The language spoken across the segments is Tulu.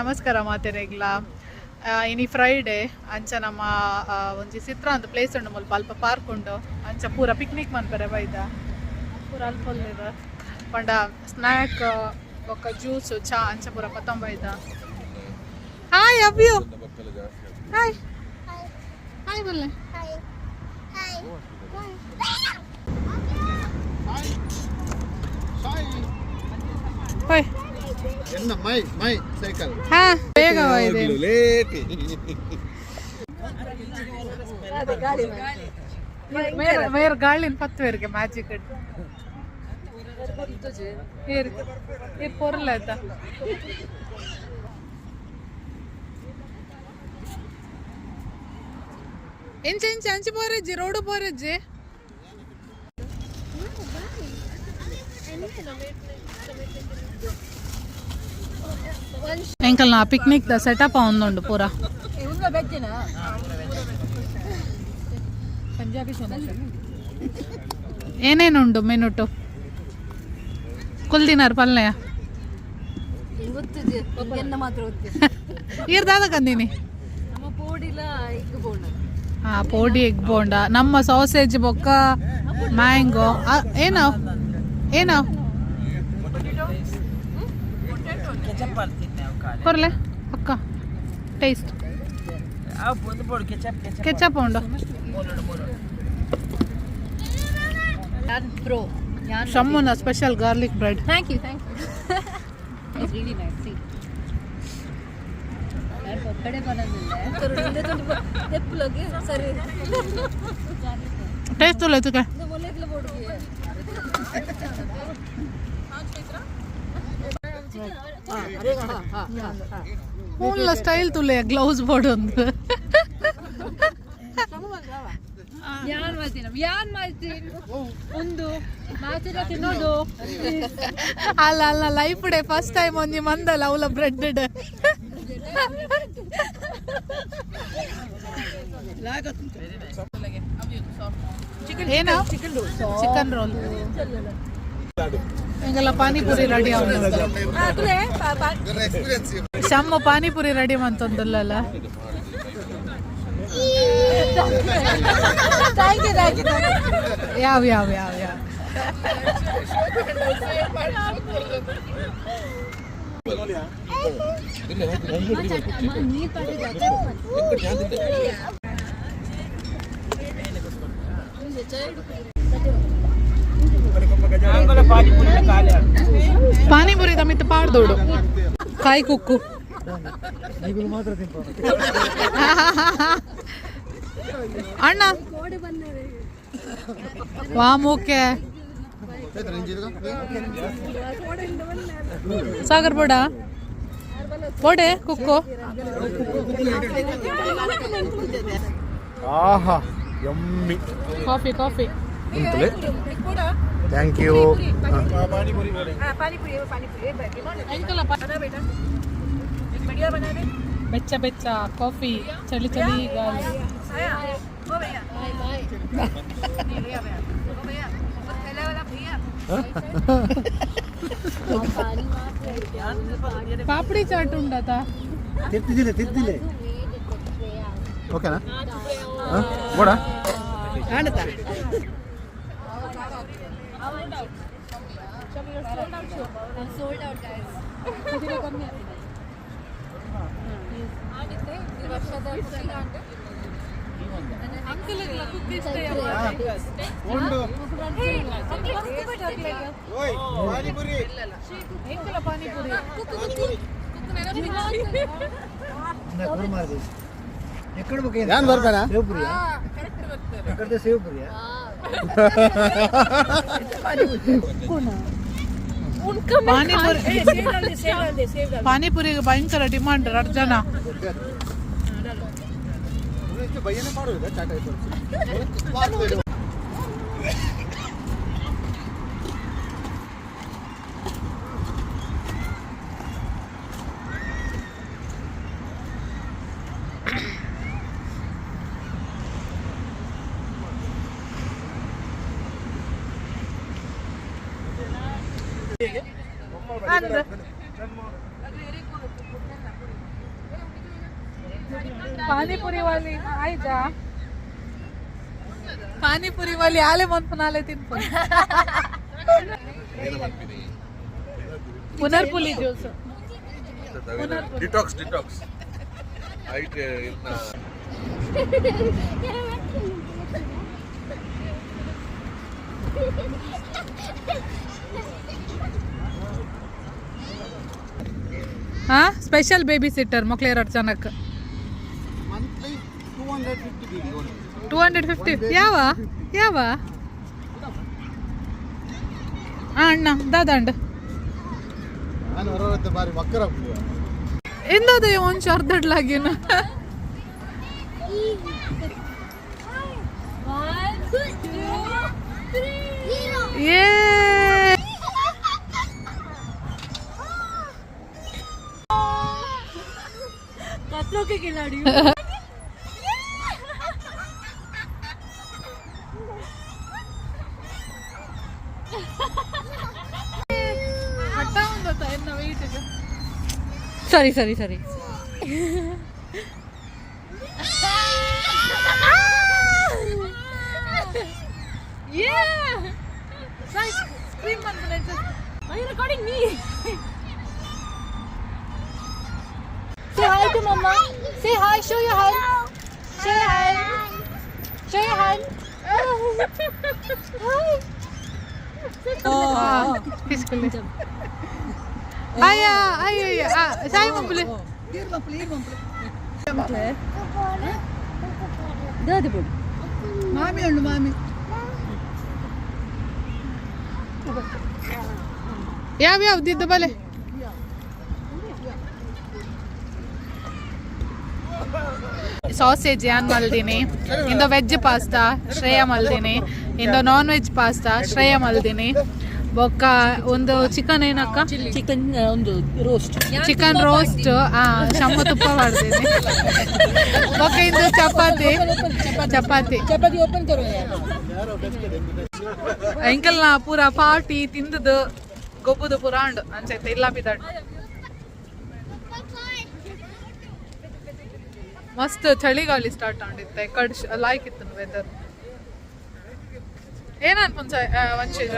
ನಮಸ್ಕಾರ ಮಾತೆರೆಗ್ಲ. ಇನಿ ಫ್ರೈಡೆ ಅಂಚ ನಮ್ಮ ಒಂಜಿ ಸಿತ್ರ ಅಂತ ಪ್ಲೇಸ್ ಉಂಡು ಮುಲ್ಪ ಅಲ್ಪ ಪಾರ್ಕ್ ಉಂಡು ಅಂಚ ಪೂರ ಪಿಕ್ನಿಕ್ ಮನ್ಪರೆ ಬೈದ ಪೂರ ಅಲ್ಪ ಉಲ್ಲೆರ್ ಪಂಡ ಸ್ನ್ಯಾಕ್ ಬೊಕ್ಕ ಜ್ಯೂಸ್ ಚಾ ಅಂಚ ಪೂರ ಪತ್ತೊಂಬೈದ. ಹಾಯ್ ಅಬ್ಯು, ಹಾಯ್ ಹಾಯ್ ಬಲ್ಲೆ. ಹಾಯ್. ಎನ್ನ ಮೈ ಮೈ ಸೈಕಲ್. ಹಾ ಬೇಗ ಇದೆ. ಲೇಟ್. ಮೇರ್ ಮೇರ್ ಗಾಳಿನ ಪತ್ತುವೆರ್ಗೆ ಮ್ಯಾಜಿಕ್ ಏರ್ ಏರ್ ಪೊರ್ಲ ಆಯ್ತಾ. ಎಂಚ ಎಂಚ ಅಂಚೆ ಪೋರೆಜ್ಜಿ ರೋಡು ಪೋರೆಜ್ಜಿ. ಎಂಕಲ್ನ ಪಿಕ್ನಿಕ್ the setup ಒಂದುಂಡು ಪೂರ. ಏನೇನುಂಡು ಮೆನುಟು ಕುಲ್ದಿನಾರ್ ಪಲ್ಲೆಯ? ಎನ್ನ ಮಾತ್ರ ಗೊತ್ತು. ಈರ್ದಾದ ಕಂದಿನಿ. ನಮ್ಮ ಪೋಡಿಲ ಎಗ್ ಬೋಂಡ. ಹಾ, ಪೋಡಿ ಎಗ್ ಬೋಂಡ, ನಮ್ಮ ಸಾಸೇಜ್ ಬೊಕ್ಕ ಮ್ಯಾಂಗೋ. ಏನೋ ಏನೋ ಕೊರ್ಲೆ ಅಕ್ಕ ಟೇಸ್ಟ್. ಕೆಚಪ್ ಉಂಡು. ಪ್ರೋ ಯಾನ್. ಶಮ್ಮುನ special garlic bread. Thank you, thank you. It's really nice. See, ಒಕ್ಕಡೆ ಬರೋದಿಲ್ಲ ಸರಿ. ಟೇಸ್ಟ್ ಉಲ್ಲ ತುಕೆ. ಮೊನ್ನೆ. ಮೂಲ ಸ್ಟೈಲ್ ತುಲೆ ಗ್ಲೌಸ್ ಬೋರ್ಡ್ ಒಂದು. ಯಾನ್ ಮಾಡ್ತೀನಿ, ಯಾನ್ ಮಾಡ್ತೀನಿ, ಒಂದು ಮಾತಿನ ತಿನ್ನೋದು. ಅಲ್ಲ ಅಲ್ಲ, ಲೈಫ್ ಡೇ ಫಸ್ಟ್ ಟೈಮ್ ಒಂಜಿ ಮಂದಲ್ಲ ಅವಲ ಬ್ರೆಡ್. ಏನು ಚಿಕನ್ ರೋಲ್ ಹಿಂಗೆಲ್ಲ ಪಾನಿಪುರಿ ರೆಡಿ. ಎಕ್ಸ್ಪೀರಿಯನ್ಸ್. ಶಮ್ಮ ಪಾನಿಪುರಿ ರೆಡಿ ಮಂತೊಂದುಲ್ಲಲ್ಲ. Thank you, thank you. ಯಾವ ಯಾವ ಯಾವ ಯಾವ. ಪಾನಿಪುರಿ ತಮಿತ್ ಪಾಡ್ದೋಡು ಕಾಯಿ ಕುಕ್ಕು. ಅಣ್ಣ ವಾ ಮೂಕೆ ಸಾಗರ್ ಬೋಡ ಬೋಡೆ ಕುಕ್ಕು. ಆಹಾ, yummy. Coffee, coffee. Thank you. ಎಂಕಲ ಬೆಚ್ಚ ಬೆಚ್ಚ ಕಾಫಿ, ಚಳಿ ಚಳಿ ಗಾಳಿ. ಪಾಪಡಿ ಚಾಟ್ ಉಂಡಾತ. ತಿರ್ತಿದ್ದಿಲ್ಲ, ತಿರ್ತಿಲ್ಲ. ಓಕೆನಾ? ಬೋಡ. Sold out, guys. Uncle cook ಇಷ್ಟ. ಉಂಡು. ಓಯ್, ಪಾನಿಪುರಿ. ಎಂಕಲ ಪಾನಿಪುರಿ. ಎಕ್ಕಡ? ಯಾನ್ ಬರ್ತಾನ? ಸೇವ್ಪುರಿಯಾ? ಎಕ್ಕಡ ಸೇವ್ಪುರಿಯಾ? ಪಾನಿಪುರಿ, ಪಾನಿಪುರಿಗೆ ಭಯಂಕರ ಡಿಮಾಂಡ್ ಎರಡು ಜನ. ಬಯ್ಯನೆ ಮಾಡುವುದಾ ಚಾಟ್ ಆಯ್ತು. ಅಂದ್ರೆ ಪಾನಿಪುರಿ ವಾಲಿ ಆಯ್ತಾ? ಪಾನಿಪುರಿ ವಾಲಿ ಆಲೆ ಮನ್ಪುನಾಲೆ ತಿನ್ಪು. ಪುನರ್ಪುಲಿ ಜ್ಯೂಸ್. ಡಿಟಾಕ್ಸ್ ಡಿಟಾಕ್ಸ್ ಐಟ್ ಇರ್ನ. ಹಾ, ಸ್ಪೆಷಲ್ ಬೇಬಿ ಸಿಟ್ಟರ್ ಮಕ್ಳು ಜನಕ್ಕೆ. Monthly 250 BD only. 250. ಯಾವ ಯಾವ? ಆ ಅಣ್ಣ ದಾದಾಂಡ್. ನಾನು ಹೊರತ್ತೆ ಬಾರಿ ಮಕ್ಕರ. ಎಂದಾದ ಒಂಚು ಅರ್ಧಡ್ಲಾಗಿನ. One, two, three. ಏ. खतरों के खिलाड़ी. ಮಟ್ಟ ಒಂದು ಎನ್ನ weight. Sorry, sorry, sorry. Yeah! Scream. Are you recording me? Say hi to mama. Say hi. Show your hand. Show your hand. Show your hand. Hi. తీసుకులే. అయ్యా అయ్యో, సాయి మంపులే. మామి ఉండు మామి. ಯಾವ ಯಾವ್ದಿದ್ದು ಬಲೆ. ಸಾಸೇಜ್ ಯಾನ್ ಮಲ್ದಿನಿ, ಇಂದ ವೆಜ್ ಪಾಸ್ತಾ ಶ್ರೇಯ ಮಲ್ದಿನಿ, ಇಂದ ನಾನ್ ವೆಜ್ ಪಾಸ್ತಾ ಶ್ರೇಯ ಮಲ್ದಿನಿ. ಬೊಕ್ಕ ಒಂದು ಚಿಕನ್ ಏನಕ್ಕ? ಚಿಕನ್ ಒಂದು ರೋಸ್ಟ್. ಚಿಕನ್ ರೋಸ್ಟ್ ಶಮ್ಮ ತುಪ್ಪ ಮಾಡ್ತೀನಿ. ಬೊಕ್ಕ ಇಂದು ಚಪಾತಿ ಚಪಾತಿ. ಚಪಾತಿ ಓಪನ್ ಕರೋ. ಅಂಕಲ್ನ ಪೂರ ಪಾರ್ಟಿ ತಿಂದದು ಗೊಬ್ಬುದು ಪೂರ ಉಂಡು ಅಂಚೈತೆ ಇಲ್ಲ ಬಿದ್ದಾಡು. ಮಸ್ತ್ ಚಳಿಗಾಳಿ ಸ್ಟಾರ್ಟ್ ಆಗಿತ್ತೆ. ಕಡ್ ಲೈಕ್ ಇತ್ತು ವೆದರ್. ಏನನ್ ಪುಂಚ ವಂಶಜ?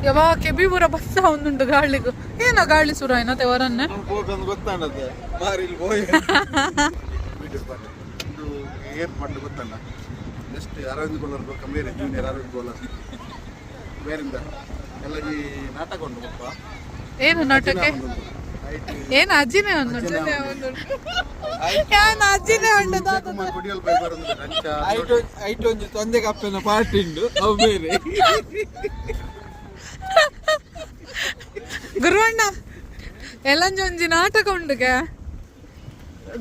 ಯಾವ ಕೆಬಿ ಪೂರ ಬಸ್ಸ ಒಂದುಂಟು ಗಾಳಿಗು. ಏನೋ ಗಾಳಿ ಸುರ ಏನೋ ತೆವರನ್ನೇ. ಪೋಕಂದು ಗೊತ್ತಾಣದೆ ಮಾರಿಲ್ ಪೋಯ್ ಇದು ಏರ್ ಪಂಡ್ ಗೊತ್ತಲ್ಲ. ನೆಕ್ಸ್ಟ್ ಅರವಿಂದ್ ಗೋಲರ್ ಬೊಕ್ಕ ಮೇರೆ ಜೂನಿಯರ್ ಅರವಿಂದ್ ಗೋಲರ್ ಬೇರಿಂದ ಎಲ್ಲ ಈ ನಾಟಕ ಉಂಟು ಪಪ್ಪ. ಏನು ನಾಟಕ? ಏನು ಅಜ್ಜಿನೇ ಒಂದು ಏನು ಅಜ್ಜಿನೇ ಉಂಟು. ಕುಡಿಯಲ್ ಬೈ ಬರಂದು ಅಂಚ. ಐಟ್ ಒಂಜಿ ತೊಂದೆ ಕಪ್ಪೆನ ಪಾರ್ಟಿ ಉಂಡು, ಅವು ಬೇರೆ. ಗುರುವಣ್ಣ, ಎಲ್ಲಂಜಿ ಒಂಜಿ ನಾಟಕ ಉಂಡುಗೆ.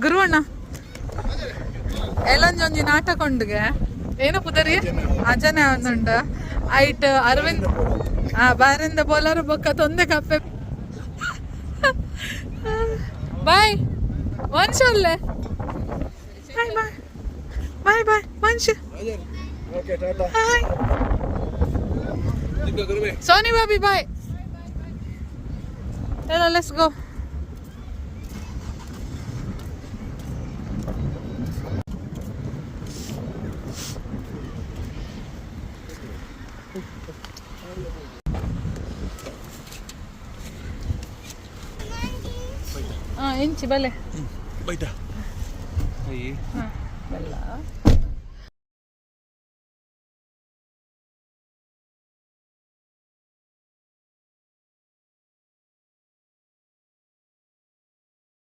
ಗುರುವಣ್ಣ, ಎಲ್ಲಂಜಿ ಒಂಜಿ ನಾಟಕ ಉಂಡುಗೆ. ಏನು ಪುದರಿ? ಅಜನೆ ಒಂದುಂಡು. ಐಟ್ ಅರವಿಂದ್ ಆ ಬಾರಿಂದ ಬೋಲಾರ ಬೊಕ್ಕ ತೊಂದೆ ಕಪ್ಪೆ. ಬಾಯ್ ವಂಶ ಅಲ್ಲೇ. ಬಾಯ್ ಬಾಯ್ ಬಾಯ್ ಬಾಯ್ ವಂಶ. Okay, Tata. Hi Sony Bobby, bye. Hello, let's go. ಇಂಚಿ ಬಲೆ. ಬೈತಾ.